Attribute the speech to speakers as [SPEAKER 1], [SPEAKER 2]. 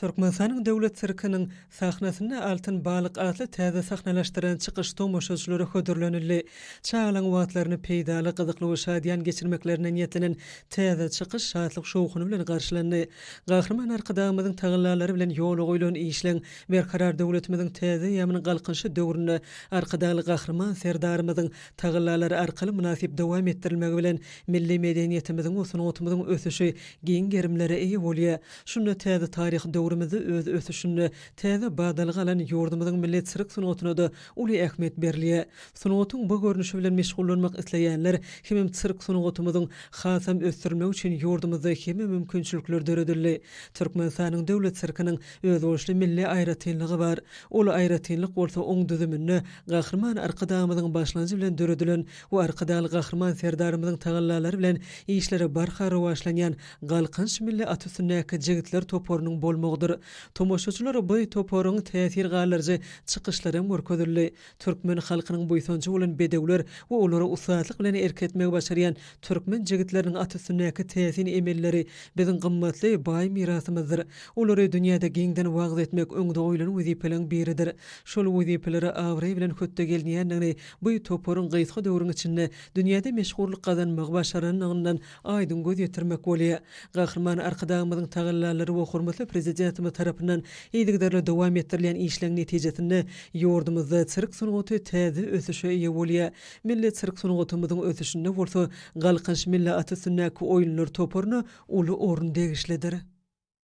[SPEAKER 1] Türkmenistanyň Döwlet sirkiniň sahnasynda Altyn balyk atly täze sahnalaşdyran çykyş tomaşaçylara hödürlenildi. Çagalaryň wagtlaryny peýdaly, gyzykly we şadyýan geçirmeklerine niýetlenen täze çykyş şatlyk-şowhuny bilen garşylandy. Gahryman Arkadagymyzyň tagallalary bilen ýola goýlan işleň Berkarar döwletimiziň täze eýýamynyň Galkynyşy döwründe Arkadagly Gahryman Serdarymyzyň tagallalary arkaly mynasyp dowam etdirilmegi bilen milli medeniýetimiziň we sungatymyzyň ösüşi giň gerimlere eýe bolýar. Şunda täze taryhy döwrümizde öz ösüşinde täze badalga alan ýurdumyzyň milli sirk sungatyna-da uly ähmiýet berilýär. Sungatyň bu görnüşi bilen meşgullanmak isleýänler hemem sirk sungatymyzyň hasam ösdürilmegi üçin ýurdumyzda hemme mümkinçilikler döredildi. Türkmenistanyň Döwlet sirkiniň özboluşly milli aýratynlygy bar. Ol aýratynlyk bolsa oň düzüminde Gahryman Arkadagymyzyň başlangyjy bilen döredilen we Arkadagly Gahryman Serdarymyzyň tagallalary bilen işleri barha rowaçlanýan Galkynyş milli at üstündäki jigitler toparynyň bolmagydyr. Tomaşaçylara bu toparyň täsir galdyryjy çykyşlaram görkezildi. Türkmen halkynyň buýsanjy bolan bedewler we olara ussatlyk bilen erk etmegi başarýan türkmen jigitleriniň at üstündäki täsin emelleri biziň gymmatly, baý mirasymyzdyr. Olary dünýäde giňden wagyz etmek öňde goýlan wezipeleriň biridir. Şol wezipelere abraý bilen hötde gelinýändigini bu toparyň gysga döwrüň içinde dünýäde meşhurlyk gazanmagy başarandygyndan aýdyň göz ýetirmek bolýar. Gahryman Arkadagymyzyň tagallalary we hormatly Prezidentimiz tarapyndan yzygiderli dowam etdirilýän işleň netijesinde ýurdumyzda sirk sungaty täze ösüşe eýe bolýar. Milli sirk sungatymyzyň ösüşinde bolsa Galkynyş milli at üstündäki oýunlar toparyna uly orun degişlidir.